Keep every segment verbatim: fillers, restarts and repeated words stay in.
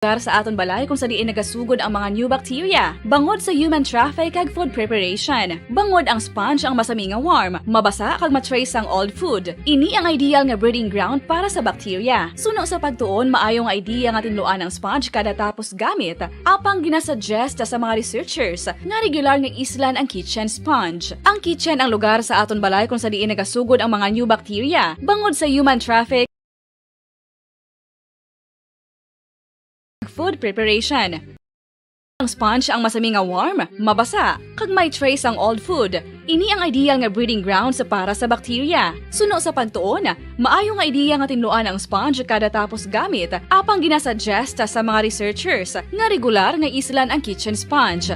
lugar sa aton balay kung sa diin nagasugod ang mga new bacteria bangod sa human traffic kag food preparation. Bangod ang sponge ang masami nga warm, mabasa kag ma-trace ang old food. Ini ang ideal nga breeding ground para sa bacteria. Suno sa pagtuon, maayo nga idea nga tinluan ang sponge kada tapos gamit. Apang ginasuggest sa mga researchers nga regular nga islan ang kitchen sponge. Ang kitchen ang lugar sa aton balay kung sa diin nagasugod ang mga new bacteria bangod sa human traffic food preparation. Ang sponge ang masami nga warm, mabasa, kag may trace ang old food. Ini ang ideal nga breeding grounds para sa bacteria. Suno sa pagtuon, maayo nga ideya nga tinluan ang sponge kada tapos gamit, apang ginasuggest sa mga researchers nga regular nga islan ang kitchen sponge.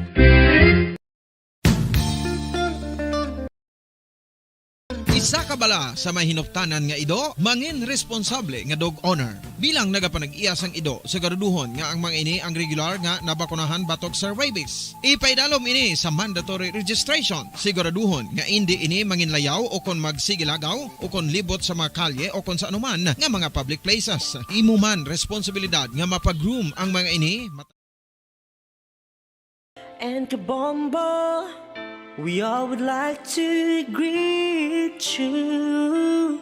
Isa ka bala sa may hinuptanan nga ido, mangin responsable nga dog owner. Bilang nagapanag-iya sang ido, siguraduhon nga ang mga ini ang regular nga nabakunahan batok sa rabies. Ipaidalom ini sa mandatory registration. Siguraduhon nga indi ini manginlayaw o kon magsigilagaw o kon libot sa mga kalye o kon sa anuman nga mga public places. Imo man responsibilidad nga mapa-groom ang mga ini. And Kabombo, we all would like to greet you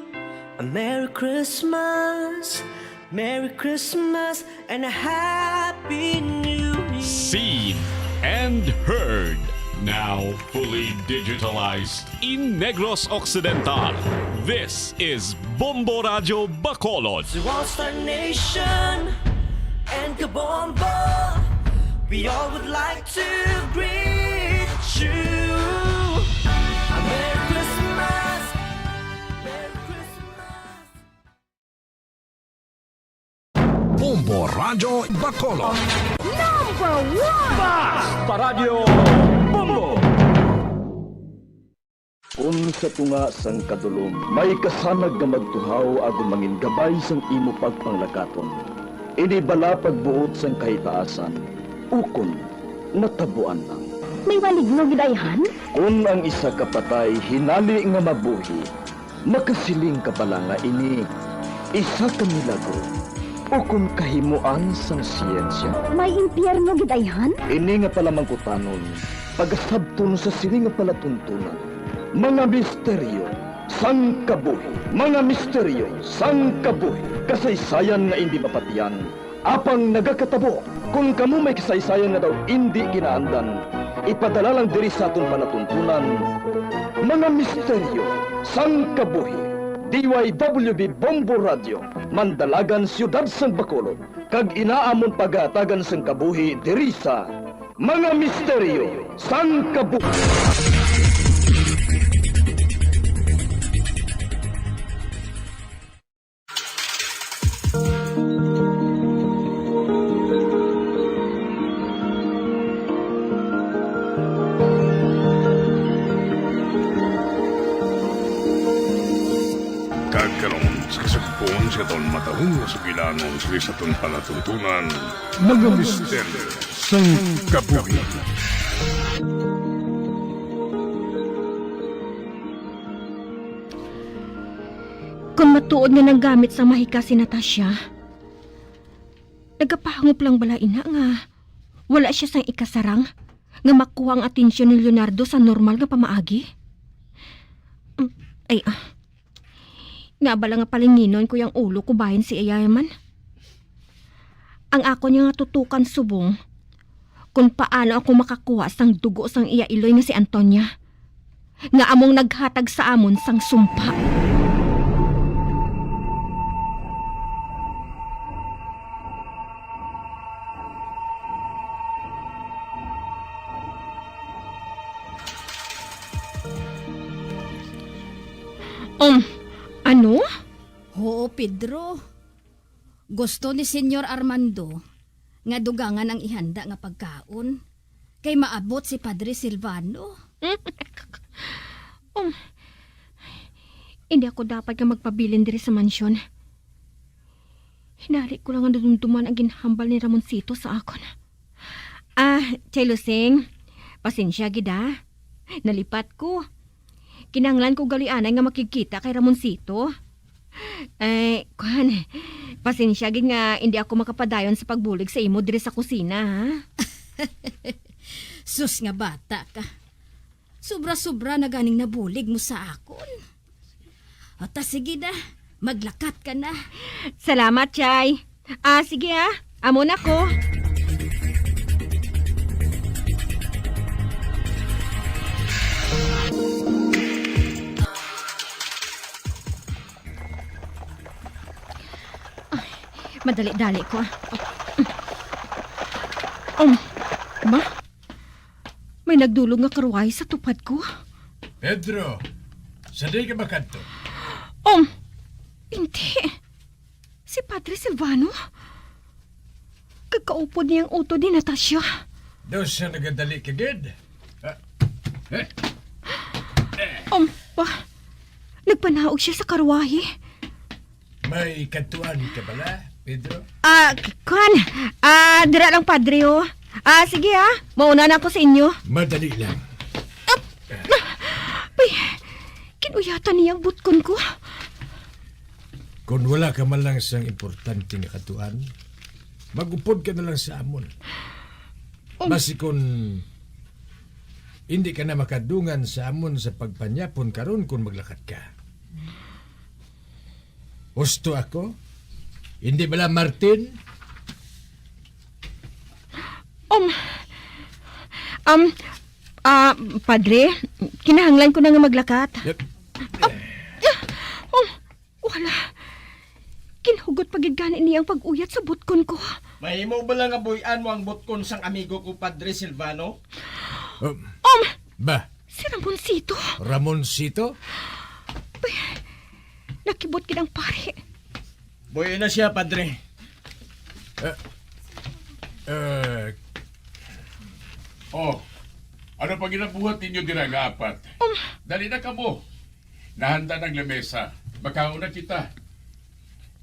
a Merry Christmas, Merry Christmas, and a Happy New Year. Seen and heard, now fully digitalized in Negros Occidental. This is Bombo Radyo Bacolod. To all Star Nation and Kabombo, we all would like to greet you a Merry Christmas, Merry Christmas. Bombo Radyo Bacolod. Number one! Basta Radyo Bombo! Kon sa tunga sang kadulom may kasanag nga magtuhaw agod mangin gabay sang imo pagpanglakaton, ini bala pagbuot sang kahitaasan, ukon natabuan lang. May maligno gid ayhan? Kon ang isa ka patay hinali nga mabuhi, makasiling ka bala nga ini isa ka milagro ukon kahimuan sang siyensya? May impyerno gid ayhan? Ini nga palamangkutanon, pagasabton sa sini nga palatuntunan. Mga misteryo sang kabuhi. Mga misteryo sang kabuhi. Kasaysayan nga indi mapatian, apang nagakatabo. Kon kamo may kasaysayan nga daw indi ginaandan, ipadala lang diri sa aton palatuntunan. Mga misteryo sang kabuhi. D Y W B Bombo Radio, Mandalagan, Siyudad sang Bacolod, kag ina amon pagahatagan sang kabuhi diri sa Mga Misteryo sang Kabuhi. Kag karon, sa kasugpon sa aton matahong nga sugilanon sa aton palatuntunan, Mga Misteryo sang Kabuhi. Kon matuod nga nanggamit sang mahika si Natasha, nagapahangop lang bala ina nga wala sia sang ikasarang nga makuha ang atensyon ni Leonardo sa normal nga pamaagi? Mm, ay, ah. Nga bala nga palinginon ko ang ulo ko bahin si iya man. Ang akon nga tutukan subong, kung paano ako makakuha sang dugo sang iya iloy nga si Antonia, nga among naghatag sa amon sang sumpa. Um, ano? Oo, Pedro. Gusto ni Señor Armando nga dugangan ang ihanda nga pagkaon kay maabot si Padre Silvano. Um, hindi ako dapat nga magpabilin diri sa mansyon. Hinali ko lang nga nadumduman ang ginhambal ni Ramoncito sa akon. Ah, Chay Lusing, pasensya gid, ah. Nalipat ko. Kinahanglan ko gali anay nga makigkita kay Ramoncito. Ay, kuan, pasensya gid nga hindi ako makapadayon sa pagbulig sa imo diri sa kusina, ha? Sus nga bata ka. Sobra-sobra na ganing nabulig mo sa akon. O ta, sige na. Maglakat ka na. Salamat, Chay. Ah, sige, ah. Amo na ko. Ay, madali-dali ko, ah. Um, ma? May nagdulog nga karwahe sa tupad ko. Pedro, sa di ka makadto? Um, hindi. Si Padre Silvano? Kagkaupod niya ang utod ni Natasha. Daw siya nagadali ka gid. Ah, eh, Um, pa, nagpanaog siya sa karwahe. May kadtuan ka bala, Pedro? Ah, k-, kwan. Ah, dira lang, Padre, oh. Ah, sige, ah. Mauna na ako sa inyo. Madali lang. Ay, kinuyatan niya ang butkon ko. Kung wala ka man lang sang importante nga kadtuan, mag-upod ka na lang sa amon. Um. Basi kung hindi ka na makadungan sa amon sa pagpanyapon karon kung maglakat ka. Husto ako? Hindi bala, Martin? Um, um, ah, Padre, kinahanglan ko na nga maglakat. Yep. Ah, ah, um, wala. Ginhugot pa gid gani niya ang pag-uyat sa butkon ko. Mahimo bala nga buy-an mo ang butkon sang amigo ko, Padre Silvano? Um, Um, ba? Si Ramoncito? Ramoncito? Uy, nakibot gid ang pari. Buy-i na siya, Padre. Eh, eh. Oh, ano pa ginabuhat ninyo dira nga apat? Um. Dali na kamo. Nahanda na ang lamesa. Makaon na kita.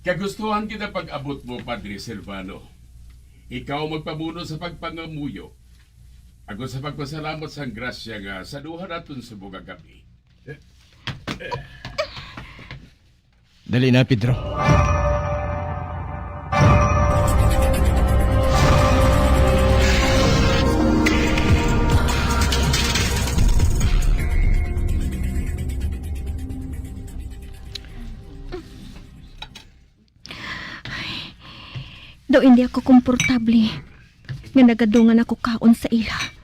Kagustuhan kita pag-abot mo, Padre Silvano. Ikaw magpamuno sa pagpangamuyo. Ako sa pagpasalamat sang grasya nga sa duha naton subong nga gab-i. Dali na, Pedro. Ay, daw hindi ako komportable nga nagadungan ako kaon sa ila.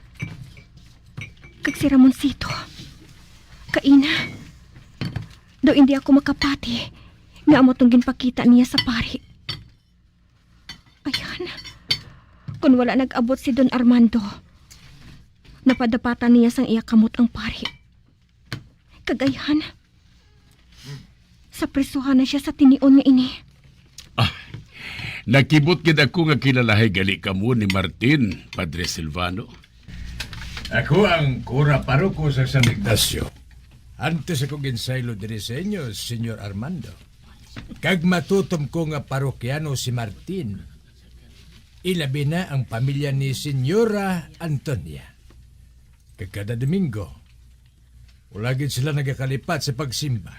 Kag si Ramoncito, kaina, daw hindi ako makapati nga amo tong ginpakita niya sa pari. Ayan, kun wala nag-abot si Don Armando, napadapatan niya sang iya kamot ang pari. Kag ayhan, sa prisuhan na siya sa tinion nga ini. Ah, nakibot gid ako nga kilalahay gali kamo ni Martin, Padre Silvano. Ako ang kura paroko sa San Ignacio. Antes ako ginsaylo diri sa inyo, Señor Armando. Kag matutom ko nga parokyano si Martin, ilabi na ang pamilya ni Señora Antonia. Kag kada Domingo, wala gid sila nagakalipat sa pagsimba.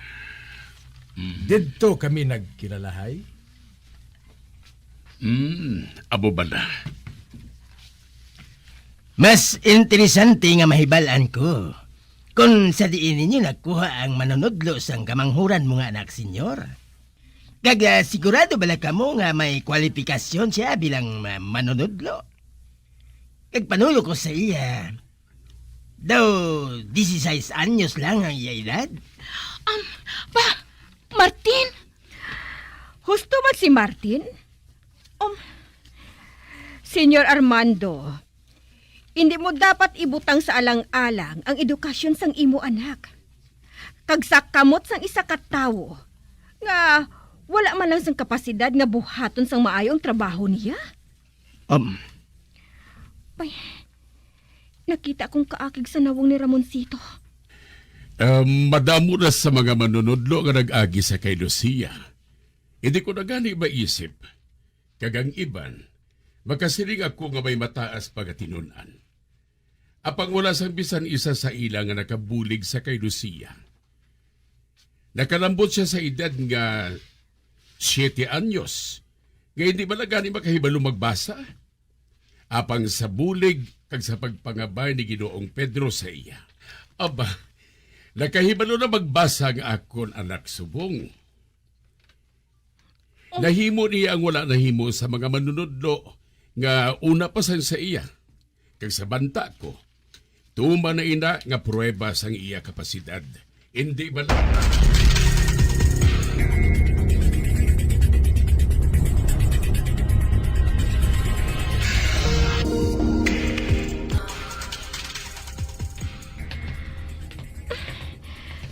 Mm. Didto kami nagkilalahay. Mm, amo bala. Mas interesante nga mahibal-an ko kon sa diin ninyo nakuha ang manunudlo sang kamanghuran mo nga anak, Senyor. Kag, ah, sigurado bala kamo nga may kwalipikasyon sia bilang ma-, manunudlo? Kag panuyo ko sa iya, daw dieciséis anyos lang ang iya edad. Um, pa, Martin? Husto man si Martin? Um, Señor Armando, hindi mo dapat ibutang sa alang-alang ang edukasyon sang imo anak. Kag sa kamot sang isa ka tawo nga wala man lang sang kapasidad nga buhaton sang maayo ang trabaho niya. Um. Ay, nakita kong kaakig sa nawong ni Ramoncito. Um, madamo na sa mga manunudlo nga nag-agi sa kay Lucia. Hindi ko na gani maisip. Kag ang iban, makasiling ako nga may mataas pa nga tinun-an. Apang wala sang bisan isa sa ila nga nakabulig sa kay Lucia. Nakalambot siya sa edad nga siyete anyos, nga hindi bala gani makahibalo magbasa. Apang sa bulig kag sa pagpangabay ni Ginoong Pedro sa iya, aba, nakahibalo na magbasa ang akon anak subong. Nahimo niya ang wala nahimo sa mga manunodlo nga una pa sang sa iya, kag sa banta ko, tuman na ina nga pruweba sang iya kapasidad. Indi bala?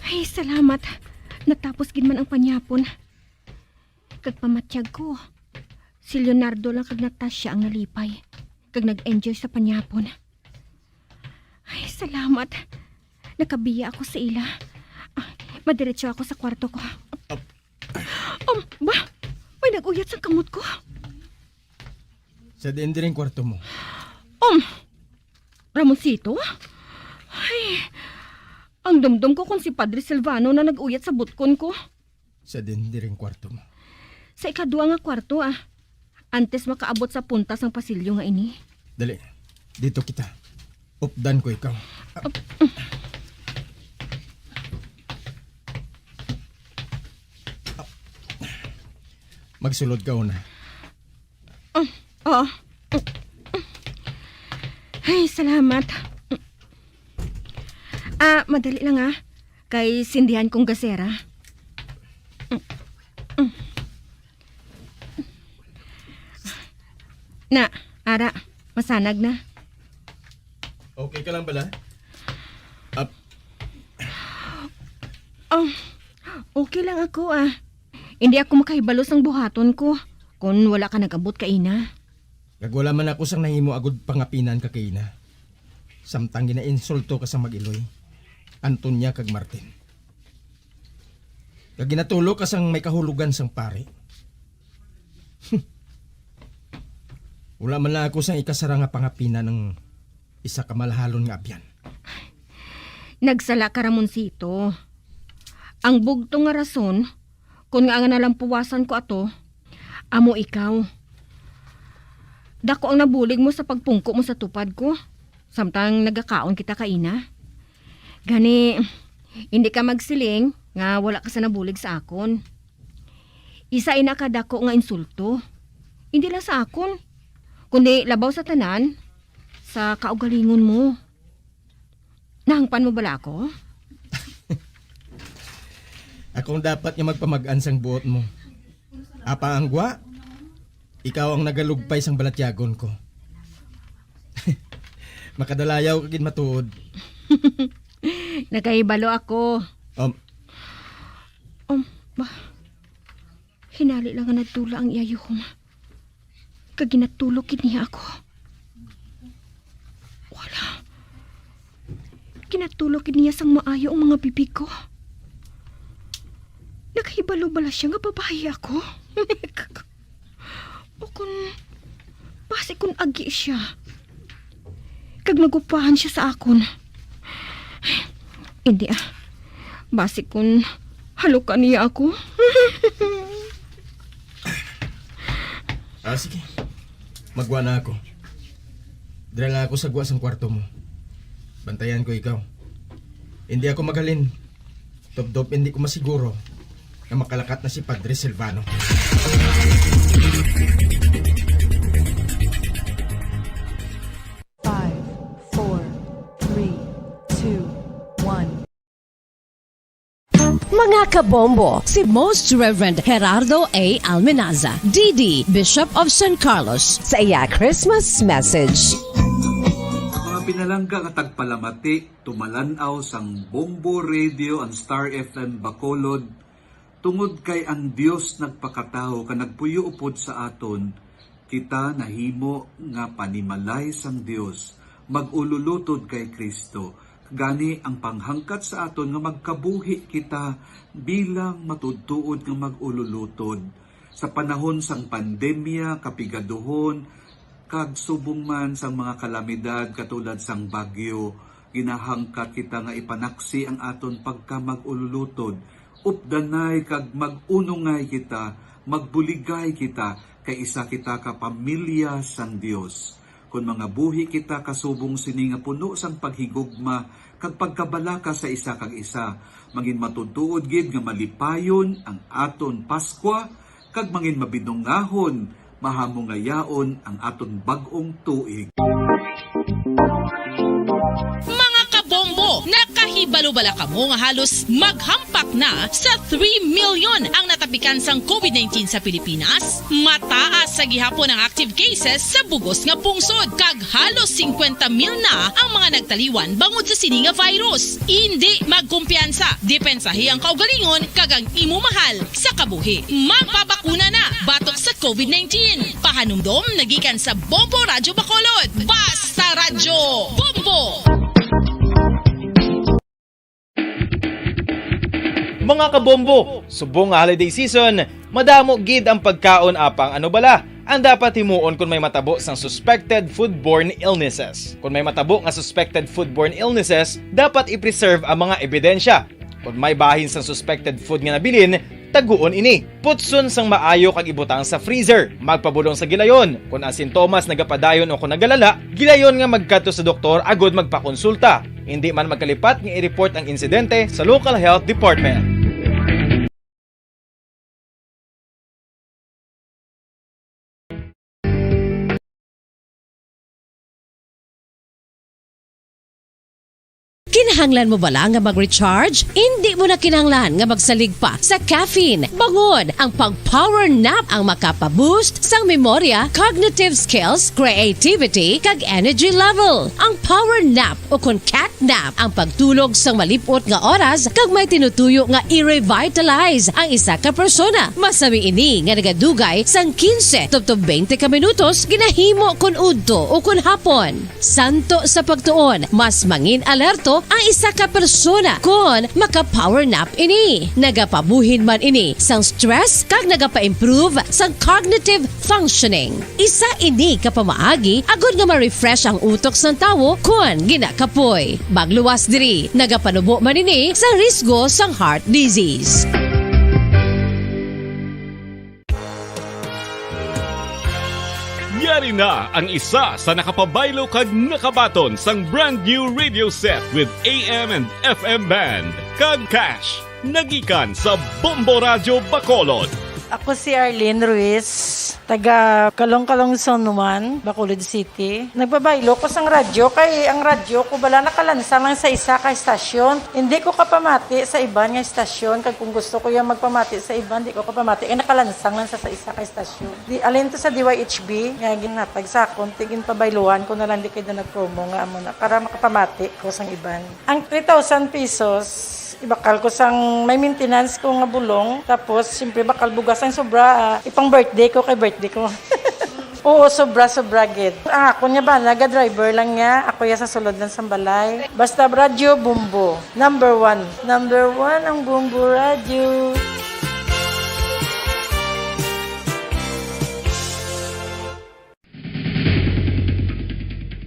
Ay, salamat. Natapos gid man ang panyapon. Kag pamatyag ko, si Leonardo lang kag Natasha ang nalipay, kag nag-enjoy sa panyapon. Ay, salamat. Nakabiya ako sa ila. Ah, madiretso ako sa kwarto ko. Um, ba? May nag-uyat sa kamot ko. Sa diin diri ang kwarto mo? Um, Ramoncito? Ay, ang dumdom ko kung si Padre Silvano na nag-uyat sa butkon ko. Sa diin diri ang kwarto mo? Sa ikadua nga kwarto, ah. Antes makaabot sa punta sang pasilyo nga ini. Dali. Dito kita. Updan ko ikaw. Magsulod ka una. Ah, oo. Ay, salamat. Ah, madali lang, ah. Kay sindihan kong gasera. Na, ara, masanag na. Okay ka lang bala? Ap- Oh, okay lang ako, ah. Hindi ako makahibalo sang buhaton ko kung wala ka nag-abot kaina. Kag wala man ako sang nahimo agud pangapinan ka kaina. Samtang ginainsulto ka sang mag-iloy, Antonia kag Martin. Kag ginatulo ka sang may kahulogan sang pari. Wala man lang ako sang ikasara nga pangapinan ang isa ka malahalon nga abyan. Nagsala ka, Ramoncito. Ang bugtong nga rason kon ngaa nga nalampuwasan ko ato, amo ikaw. Dako ang nabulig mo sa pagpungko mo sa tupad ko, samtang nagakaon kita kaina. Gani, hindi ka magsiling nga wala ka sa nabulig sa akon. Isa ina ka dako nga insulto. Hindi lang sa akon, kundi labaw sa tanan, sa kaugalingon mo. Nahangpan mo bala ako? Ako ang dapat nga magpamag-an sang buot mo. Apang ang gwa, ikaw ang nagalugpay sang balatyagon ko. Makadalayaw ka gid matuod. Nakahibalo ako. Um. Um, ba? Hinali lang nga nagtula ang iya yuhom. Kag ginatulok gid niya ako. Wala. Ginatulok gid niya sang maayo ang mga bibig ko. Nakahibalo bala siya nga babayi ako? O kun, basi kun agi siya. Kag magupahan siya sa akon. Hindi, ah. Basi kun halukan niya ako. Ah, sige. Magwa na ako. Dira lang ako sa gwa sang kwarto mo. Bantayan ko ikaw. Hindi ako maghalin. Tubtob hindi ko masiguro nga makalakat na si Padre Silvano. Five, four, three, two, one. Mga kabombo, si Most Reverend Gerardo A. Almenaza, D D, Bishop of San Carlos, sa iya Christmas message. Mga pinalangga nga tagpalamati, tumalan-aw sang Bombo Radio and Star F M Bacolod, tungod kay ang Dios nagpakatawo kag nagpuyo upod sa aton, kita nahimo nga panimalay sang Dios, mag-ululutod kay Cristo. Gani, ang panghangkat sa aton nga magkabuhi kita bilang matuodtuod nga mag-ululutod. Sa panahon sang pandemya, kapigaduhon, kag subong man sang mga kalamidad katulad sang bagyo, ginahangkat kita nga ipanaksi ang aton pagkamag-ululutod Updanay kag mag-unongay kita, magbuligay kita, kay isa kita ka pamilya sang Dios. Kon mangabuhi kita kasubong sini nga puno sang paghigugma kag pagkabalaka sa isa kag isa, mangin matutuod gid nga malipayon ang aton Paskwa, kag mangin mabinungahon, mahamungayaon ang aton bag-ong tuig. Mga kabombo, nakahibalo bala kamo nga halos maghampak na sa three million ang natapikan sang covid nineteen sa Pilipinas? Mataas sa gihapon ang active cases sa bugos nga pungsod, kag halos singkwenta mil na ang mga nagtaliwan bangod sa sini nga virus. Indi magkumpiyansa, depensahi ang kaugalingon kag ang imo mahal sa kabuhi. Magpabakuna na batok sa covid nineteen. Pahanumdom nagikan sa Bombo Radyo Bacolod. Basta Radyo Bombo! Mga kabombo, subong nga holiday season, madamo gid ang pagkaon apang ano bala ang dapat himuon kon may matabo sang suspected foodborne illnesses. Kon may matabo nga suspected foodborne illnesses, dapat i-preserve ang mga ebidensya. Kon may bahin sang suspected food nga nabilin, taguon ini. Putson sang maayo kag ibutang sa freezer. Magpabulong sa gilayon. Kon ang sintomas nagapadayon o kon nagalala, gilayon nga magkadto sa doktor agud magpakonsulta. Indi man magkalipat nga i-report ang insidente sa local health department. Kinahanglan mo bala nga mag-recharge? Indi mo na kinahanglan nga magsalig pa sa caffeine. Bangod ang pag-power nap ang makapa-boost sang memorya, cognitive skills, creativity, kag energy level. Ang power nap o kon cat nap ang pagtulog sang malip-ot nga oras kag may tinutuyo nga i-revitalize ang isa ka persona. Masami ini nga nagadugay sang quince tubtob twenty ka minutos ginahimo kon udto o kon hapon. Santo sa pagtuon, mas mangin alerto ang isa ka persona kon maka-power nap ini. Nagapabuhin man ini sang stress kag nagapa-improve sang cognitive functioning. Isa ini ka pamaagi agod nga ma-refresh ang utok sang tawo kon ginakapoy. Magluwas diri, nagapanubo man ini sa risgo sang heart disease. Yari na ang isa sa nakapabaylo kag nakabaton sang brand new radio set with A M and F M band, kag cash, nagikan sa Bombo Radyo Bacolod. Ako si Arlene Ruiz, taga Calong-Calong Zone one, Bacolod City. Nagpabaylo ko sang radyo kay ang radyo ko bala nakalansang lang sa isa ka estasyon. Hindi ko kapamati sa iban nga estasyon, kag kung gusto ko yung magpamati sa iban, di ko kapamati kay nakalansang lang sa, sa isa ka estasyon. Di, alin to sa D Y H B nga ginhatag sa akon, ti ginpabayluhan ko na lang di kay na nag-promo nga amo na para makapamati ko sang iban. Ang three thousand pesos, ibakal ko sang may maintenance ko nga bulong. Tapos, siyempre, bakal bugas ang sobra, ah, ipang birthday ko kay birthday ko. Oo, sobra, sobra gid. Ang akon nga bana, ga-driver lang niya. Ako ya sa sulod lang sang balay. Basta radyo, Bombo. Number one. Number one ang Bombo Radyo.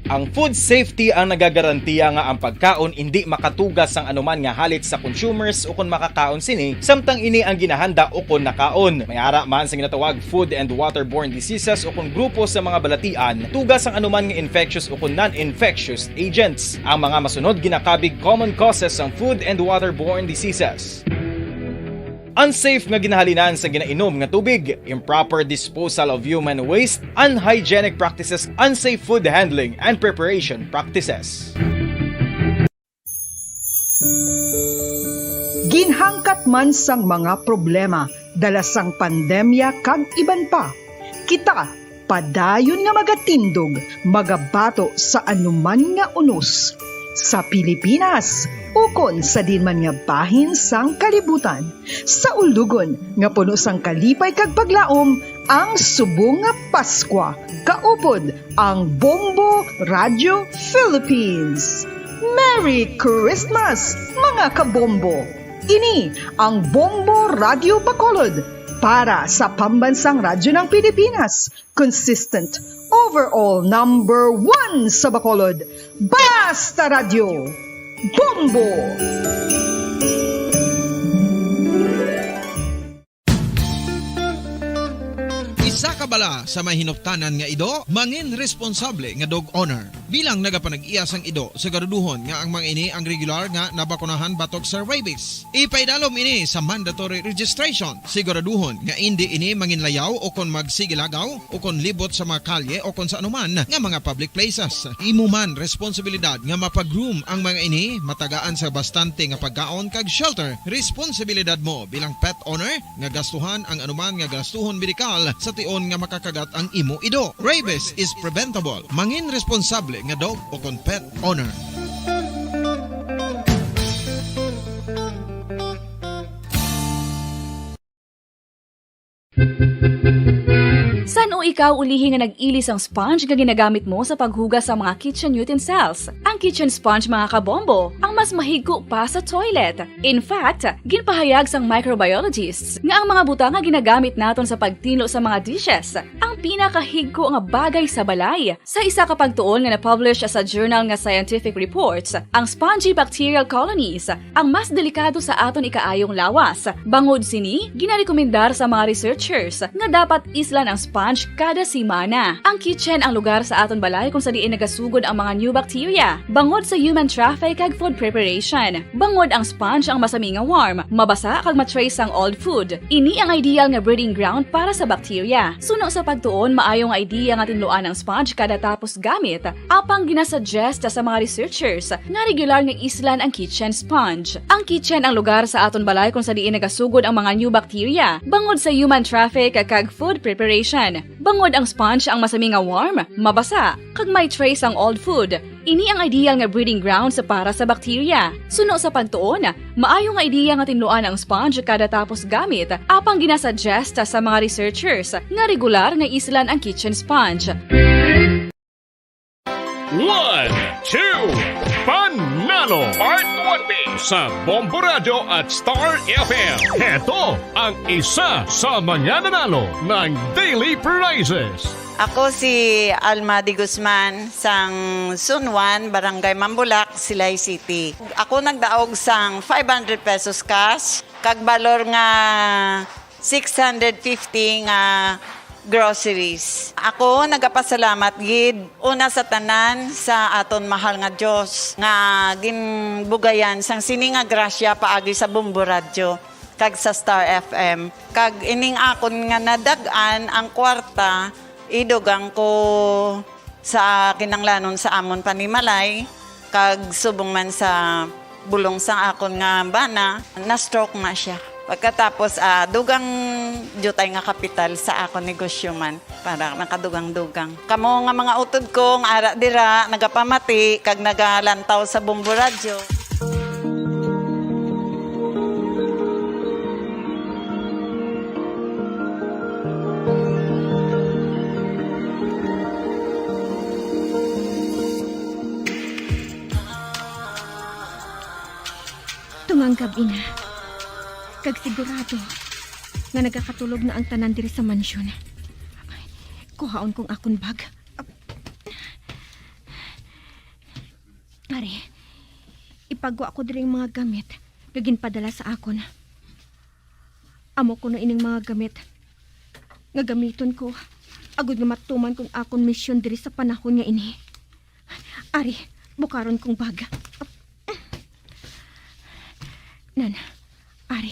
Ang food safety ang nagagarantiya nga ang pagkaon indi makatuga sang anuman nga halit sa consumers ukon makakaon sini, samtang ini ang ginahanda ukon nakaon. May ara man sa ginatawag food and waterborne diseases ukon grupo sa mga balatian, tuga sang anuman nga infectious ukon non-infectious agents. Ang mga masunod ginakabig common causes sang food and waterborne diseases. Unsafe nga ginahalinan sa ginainom nga tubig, improper disposal of human waste, unhygienic practices, unsafe food handling and preparation practices. Ginhangkat man sang mga problema dala sang pandemya kag iban pa, kita padayon nga magatindog, magabato sa anuman nga unos, sa Pilipinas ukon sa diin man nga bahin sang kalibutan, sa ulogon nga puno sang kalipay kag paglaom ang subong nga Paskwa, kaupod ang Bombo Radyo Philippines. Merry Christmas, mga kabombo! Ini ang Bombo Radyo Bacolod para sa Pambansang Radyo ng Pilipinas, consistent, overall number one sa Bacolod. Basta Radyo, Bombo! Sa kabala sa may hinuptanan nga ido, mangin responsable nga dog owner. Bilang nagapanag-iya sang ido, siguraduhon nga ang mga ini ang regular nga nabakunahan batok sa rabies. Ipaidalom ini sa mandatory registration. Siguraduhon nga indi ini manginlayaw o kon magsigilagaw o kon libot sa mga kalye o kon sa anuman nga mga public places. Imo man responsibilidad nga mapag-groom ang mga ini, matagaan sa bastante nga pagkaon kag shelter. Responsibilidad mo bilang pet owner nga gastuhan ang anuman nga gastuhon medikal sa tion nga makakagat ang imo ido. Rabies is preventable. Mangin responsable nga dog o kon pet owner. San-o ikaw ulihi nga nag-ili sang sponge nga ginagamit mo sa paghugas sa mga kitchen utensils? Ang kitchen sponge, mga kabombo, ang mas mahigko pa sa toilet. In fact, ginpahayag sang microbiologists nga ang mga butang nga ginagamit naton sa pagtinlo sa mga dishes ang pinakahigko nga bagay sa balay. Sa isa ka pagtuon nga na-publish sa journal nga Scientific Reports, ang spongy bacterial colonies ang mas delikado sa aton ikaayong lawas. Bangod sini, ginarekomendar sa mga researchers nga dapat islan ang sponge kada semana. Ang kitchen ang lugar sa aton balay kung sa diin nagasugod ang mga new bacteria, bangod sa human traffic kag food preparation. Bangod ang sponge ang masami nga warm, mabasa kag ma-trace sang old food. Ini ang ideal nga breeding ground para sa bacteria. Suno sa pagtuon, maayo nga idea nga tinluan ang sponge kada tapos gamit. Apang ginasuggest sa mga researchers nga regular nga islan ang kitchen sponge. Ang kitchen ang lugar sa aton balay kung sa diin nagasugod ang mga new bacteria, bangod sa human traffic kag food preparation. Bangod ang sponge ang masami nga warm, mabasa, kag may trace ang old food. Ini ang ideal nga breeding grounds para sa bacteria. Suno sa pagtuon, maayo nga idea nga tinluan ang sponge kada tapos gamit, apang ginasuggest sa mga researchers nga regular nga islan ang kitchen sponge. One, two, Panalo Part one B sa Bombo Radyo at Star F M. Heto ang isa sa mga nanalo ng daily prizes. Ako si Alma de Guzman sang Sunwan, Barangay Mambulak, Silay City. Ako nagdaog sang five hundred pesos cash, kag balor nga six hundred fifty nga groceries. Ako nagapasalamat gid una sa tanan sa aton mahal nga Dios nga ginbugayan sang sini nga grasya paagi sa Bombo Radyo kag sa Star F M. Kag ining akon nga nadag-an ang kwarta, idugang ko sa kinanglanon sa amon panimalay, kag subong man sa bulong sang akon nga bana, na-stroke na siya. Pagkatapos, ah, dugang diutay nga kapital sa akon negosyo man, para nakadugang-dugang. Kamo nga mga utod ko nga ara dira, nagapamati kag nagalantaw sa Bombo Radyo. Tungang gab-i na, kag sigurado nga nagakatulog na ang tanan diri sa mansyon. Kuhaon kong akon bag. Ari, ipagwa ko diri ang mga gamit nga ginpadala sa akon. Amo kuno ining mga gamit nga gamiton ko agod nga matuman kong akon misyon diri sa panahon nga ini. Ari, bukaron kong bag. Nan, ari.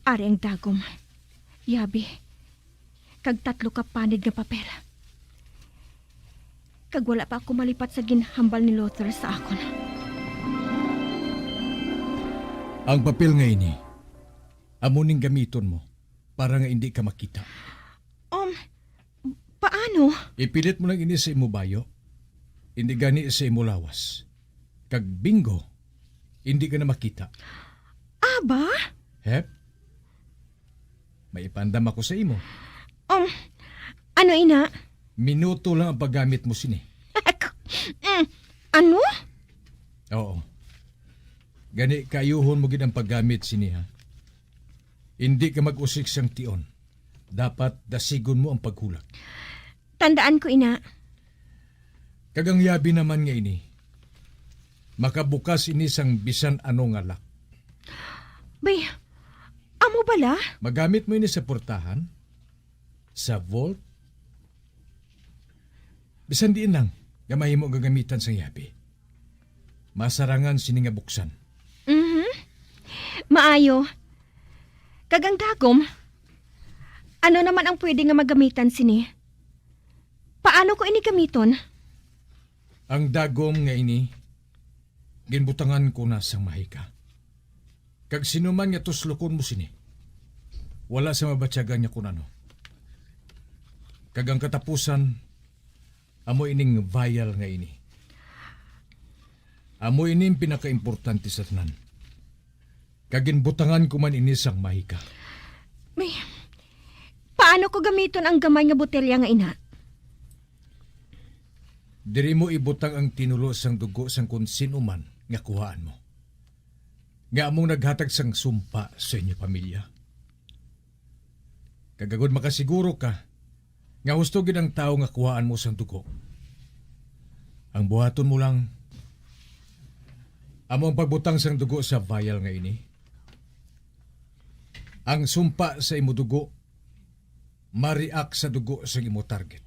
Ari ang dagom, yabi, kag tatlo ka panid nga papel. Kag wala pa ako malipat sa ginhambal ni Luther sa akon. Ang papel nga ini, amo ning gamiton mo para nga indi ka makita. Um, paano? Ipilit mo lang ini sa imo bayo, indi gani sa imo lawas. Kag bingo, indi ka na makita. Aba? Hep? May ipaandam ako sa imo. Um, ano ina? Minuto lang ang paggamit mo sini. Mm, ano? Oo. Gani, kaayuhon mo gid ang paggamit sini, ha? Indi ka mag-usik sang tion. Dapat dasigon mo ang paghulak. Tandaan ko, ina. Kag ang yabi naman nga ini, makabukas ini sang bisan ano nga lock. Bay, amo bala? Magamit mo ini sa portahan, Sa vault? Bisan diin lang nga mahimo gagamitan sang yabi. Masarangan sini nga buksan. Mhm. Maayo. Kag ang dagom, ano naman ang pwede nga magamitan sini? Paano ko ini gamiton? Ang dagom nga ini, ginbutangan ko na sang mahika. Kag sino man nga tuslokon mo sini, wala sa mabatyagan niya kun ano. Kag ang katapusan, amo ining vial nga ini. Amo ini ang pinakaimportante sa tanan. Kag ginbutangan ko man ini sang mahika. May, paano ko gamiton ang gamay nga botelya nga ina? Diri mo ibutang ang tinulo sang dugo sang kon sino man nga kuhaan mo, nga among naghatag sang sumpa sa inyo pamilya. Kag agod makasiguro ka nga husto gid ang tawo nga kuhaan mo sang dugo, ang buhaton mo lang amo ang pagbutang sang dugo sa vial nga ini. Ang sumpa sa imo dugo ma-react sa dugo sang imo target,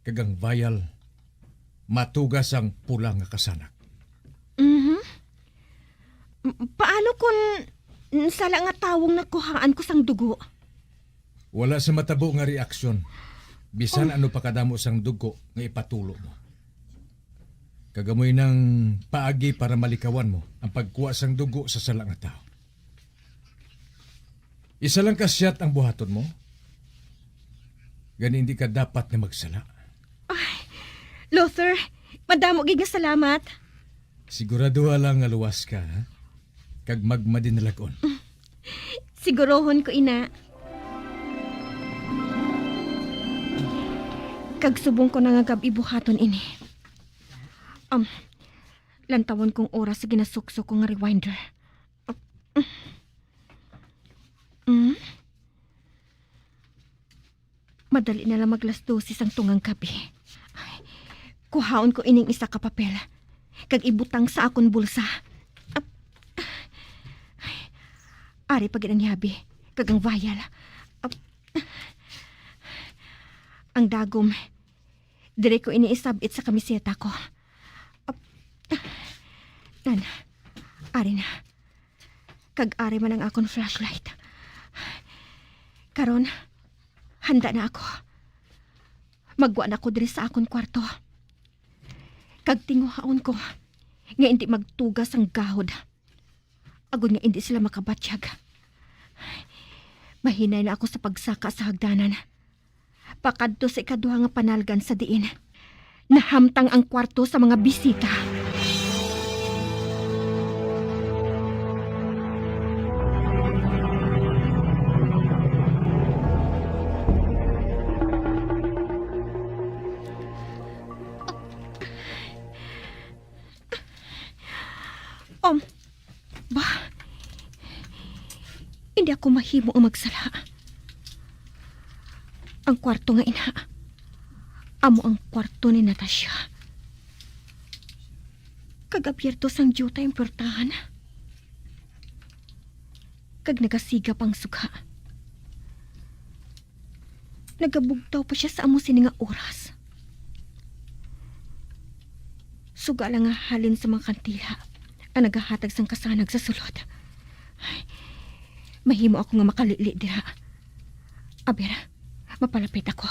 kag ang vial matuga sang pula nga kasanak. Mhm. M-, paano kun sala nga tawong nakuhaan ko sang dugo? Wala sa matabo nga reaksyon, bisan Oh. ano pa kadamo sang dugo nga ipatulo mo. Kag amo nang paagi para malikawan mo ang pagkuha sang dugo sa sala nga tawo. Isa lang ka shot ang buhaton mo. Gani hindi ka dapat nga magsala. Ay, Luther, madamo gid nga salamat. Siguraduha lang nga luwas ka, ha? Kag magmadinalag-on. Sigurohon ko ina. Kag subong ko na nga gab-i buhaton ini. Um, lantawon kong oras sa ginasuksok ko nga rewinder. Mm. Madali na lang maglas dose sang tungang gabi. Ay, kuhaon ko ining isa ka papel, kag ibutang sa akon bulsa. Ap-, ay, ari pa gid ang yabi, kag ang vial. Ap-, ang dagom, diri ko ini isab-it sa kamiseta ko. Ap-, nan, ari na. Kag ari man ang akon flashlight. Karon, handa na ako. Magwa na ako diri sa akon kwarto. Kag tinguhaon ko nga indi magtuga sang gahod, agod nga indi sila makabatyag. Mahinay na ako sa pagsaka sa hagdanan, pakadto sa ikaduha nga panalgan sa diin nahamtang ang kwarto sa mga bisita. Um, ba, hindi ako mahimo ang magsala. Ang kwarto nga ina, amo ang kwarto ni Natasha. Kag abierto sang diutay ang puwertahan. Kag nagasigap ang sugha. Nagabugtaw pa sia sa amo sini nga oras. Suga lang nga halin sa mga kandila ang nagahatag sang kasanag sa sulod. Ay, mahimo ako nga makalili dira. Aber, mapalapit ako.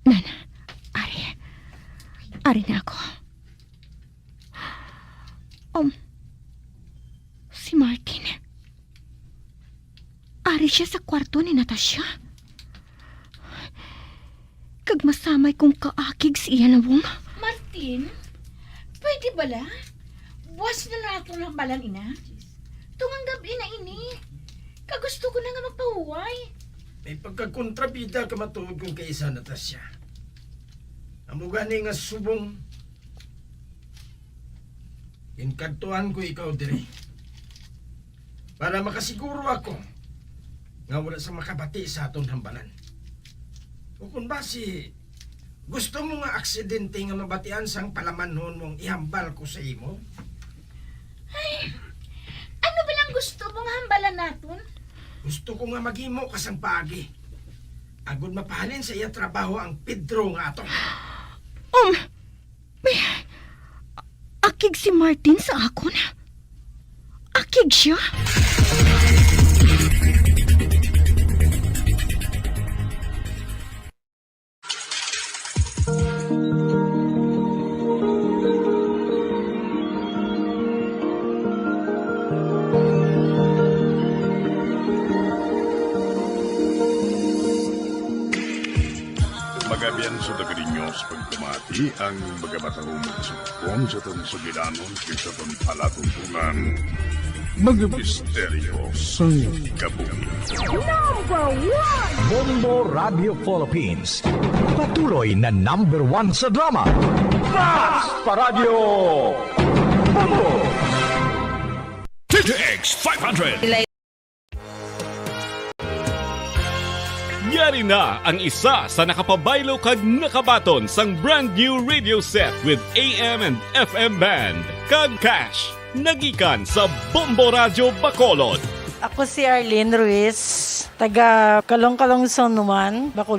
Nan, ari. Ari na ako. Um, si Martin. Ari siya sa kwarto ni Natasha. Kag masamay kong kaakig si iya nawong. Martin, pwede bala? Buwas na lang ato ng balan, ina. Tungang gabi na ini. Kagusto ko na nga magpahuway. May pagkakontrabida ka matuod kung kaisa, Natasha. Amo gani nga subong, ginkadtuan ko ikaw diri para makasiguro ako nga wala sa makabati sa aton hambalan. O kung basi, gusto mo nga aksidente nga mabatian sang palamanhon mong ihambal ko sa imo? Ay, Gusto mo nga hambalan naton? Gusto ko nga maghimo ka sang paagi, agod mapahalin sa iya trabaho ang Pedro nga ato. Um, may, akig si Martin sa akon? Akig siya? Magabian sa taga ninyo sa pagpamati ang mga matahong magsugpon sa aton sugilanon kay sa aton palatuntunan, mga misteryo sang kabuhi. Number one! Bombo Radio Philippines, patuloy na number one sa drama. Mas pa Radyo Bombo! T T X five hundred. Yari na ang isa sa nakapabaylo kag nakabaton sang brand new radio set with A M and F M band kag cash, nagikan sa Bombo Radyo Bacolod. Ako si Arlene Ruiz, taga Calong-Calong, San Juan, Bacolod.